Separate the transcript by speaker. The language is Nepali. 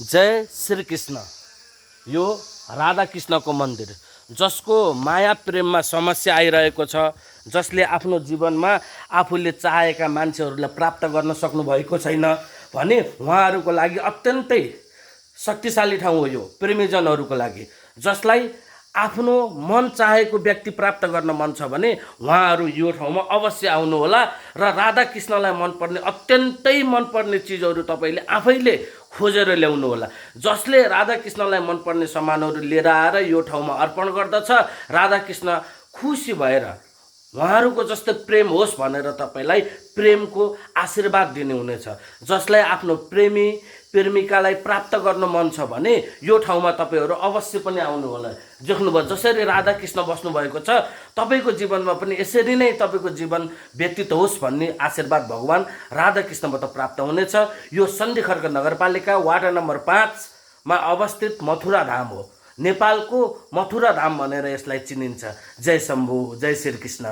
Speaker 1: जय श्री कृष्ण। यो राधा कृष्णको मन्दिर जसको माया प्रेममा समस्या आइरहेको छ, जसले आफ्नो जीवनमा आफूले चाहेका मान्छेहरूलाई प्राप्त गर्न सक्नु भएको छैन भने उहाँहरूको लागि अत्यन्तै शक्तिशाली ठाउँ हो यो प्रेमीजनहरूको लागि। जसलाई आफ्नो मन चाहेको व्यक्ति प्राप्त गर्न मन छ भने उहाँहरू यो ठाउँमा अवश्य आउनु होला र राधा कृष्णलाई मनपर्ने अत्यन्तै मनपर्ने चिजहरू तपाईँले आफैले खोजेर ल्याउनु होला। जसले राधा कृष्णलाई मनपर्ने सामानहरू लिएर आएर यो ठाउँमा अर्पण गर्दछ, राधा कृष्ण खुसी भएर उहाँहरूको जस्तो प्रेम होस् भनेर तपाईँलाई प्रेमको आशीर्वाद दिने हुनेछ। जसलाई आफ्नो प्रेमिकालाई प्राप्त गर्न मन छ भने यो ठाउँमा तपाईँहरू अवश्य पनि आउनु होला। देख्नुभयो जसरी राधा कृष्ण बस्नुभएको छ, तपाईँको जीवनमा पनि यसरी नै तपाईँको जीवन व्यतीत होस् भन्ने आशीर्वाद भगवान राधा कृष्णबाट प्राप्त हुनेछ। यो सन्धि खर्क नगरपालिका वार्ड नम्बर 5 मा अवस्थित मथुरा धाम हो। नेपालको मथुरा धाम भनेर यसलाई चिनिन्छ। जय शम्भु, जय श्री कृष्ण।